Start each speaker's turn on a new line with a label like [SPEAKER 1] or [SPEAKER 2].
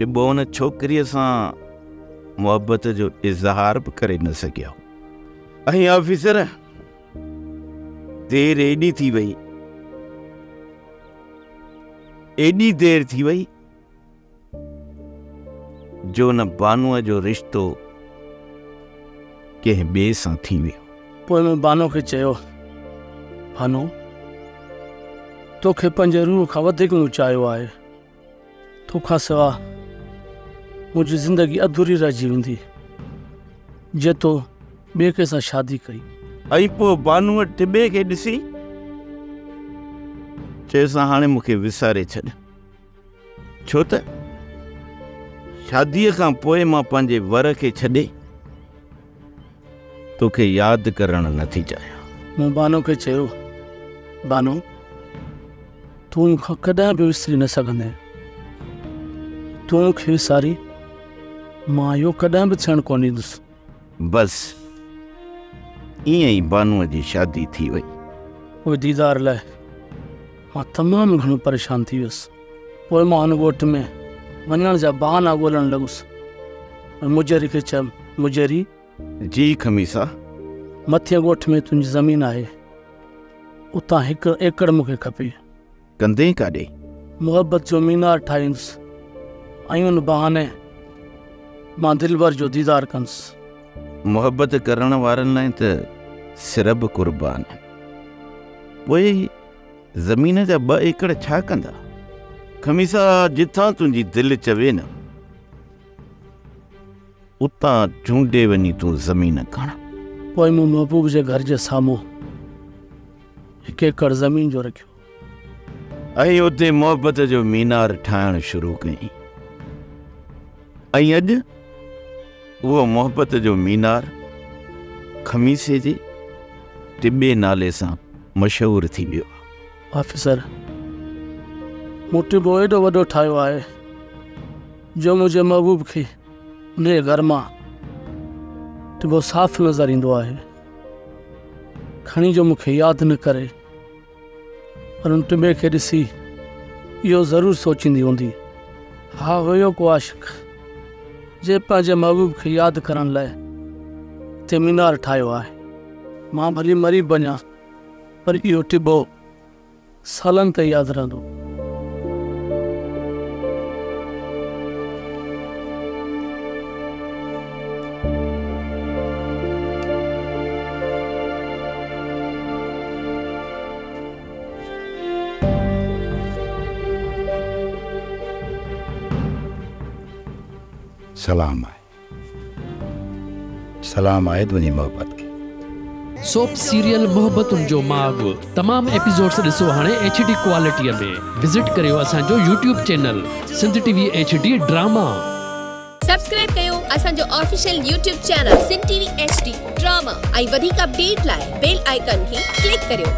[SPEAKER 1] ٽٻو ان ڇوڪريء سان محبت جو اظهار به ڪري نه سگهيو. ۽ آفيسر دير ايڏي ٿي وئي، ايڏي دير ٿي وئي جو ان بانوء جو رشتو ڪنهن ٻئي سان ٿي ويو.
[SPEAKER 2] پوء مون بانو کي چيو، بانو، توکي پنهنجي روح کان وڌيڪ مون چاهيو آهي. تو کان سوا منهنجي زندگي اڌوري رهجي ويندي، جي تو ٻئي ڪنهن سان شادي ڪئي.
[SPEAKER 1] ۽ پوء بانوء ٽٻي کي ڏسي چيس، هاڻي مون کي وساري ڇڏ. ڇو ته شاديء کان پوء مان پنهنجي ور کي ڇڏي توکي ياد ڪرڻ نه ٿي چاهيان.
[SPEAKER 2] مون بانو کي چيو، بانو، تون مون کان ڪڏهن به وسري نه سگهندين. تون مون کي وساري، مان اهو ڪڏهن به ٿيڻ ڪونه ڏيندس.
[SPEAKER 1] بس ائين ئي بانوء جي شادي ٿي وئي.
[SPEAKER 2] پوء ديدار لاء مان تمام گهڻو پريشان ٿي ويس. پوء مان هن ڳوٺ ۾ وڃڻ جا بهانا ڳولڻ لڳس ۽ مجيري کي چيم، مجيري!
[SPEAKER 1] جي خميسا!
[SPEAKER 2] مٿئين ڳوٺ ۾ تنهنجي زمين آهي، اتان هڪ ايڪڙ مون کي کپي.
[SPEAKER 1] ڪندين ڪاڏي؟
[SPEAKER 2] محبت جو مينار ٺاهيندس ۽ ان بهاني مان دلبر جو ديدار ڪندس.
[SPEAKER 1] محبت ڪرڻ وارن لاء ته سر به قربان آهن. پوء زمين جا ٻه ايڪڙ ڇا ڪندا؟ خميسا جتان تنهنجي دل چوي نه، اتان چونڊي وڃي تون زمين کڻ.
[SPEAKER 2] پوء مون محبوب جي گهر جي سامهون هڪ ايڪڙ زمين جو رکيو.
[SPEAKER 1] ۽ اتي محبت جو مينار ٺاهڻ شروع ڪيائين ۽ اڄ اهو محبت جو مينار خميسي جي ٽٻي نالي سان مشهور ٿي ويو آهي.
[SPEAKER 2] آفيسر، مون ٽٻو ايڏو وڏو ٺاهيو آهي جو منهنجي محبوب کي انهيء گهر مان ٽٻو صاف نظر ايندو آهي. کڻي جو مون کي ياد نه ڪري. پر ان ٽٻي کي ڏسي اهو ضرور سوچيندي هوندي، ها هيو ڪو عاشق، جنهن پنهنجي محبوب کي ياد ڪرڻ لاء هتي مينار ٺاهيو آهي. مان ڀلي مري به وڃان پر اهو ٽٻو سالن تائين ياد رهندو.
[SPEAKER 3] سلام آهي سلام آهي تنهنجي محبت کي.
[SPEAKER 4] سوپ سيريل محبتن جو ماڳ تمام ايپيسوڊس ڏسو هاڻي ايڇ ڊي ڪوالٽي ۾ وزٽ ڪريو اسان جو YouTube channel Sindh T V H D drama.
[SPEAKER 5] Subscribe ڪيو اسان جو official YouTube channel Sindh T V H D drama ۽ وڌيڪ اپڊيٽ لاء بيل آئيڪان کي ڪلڪ ڪريو.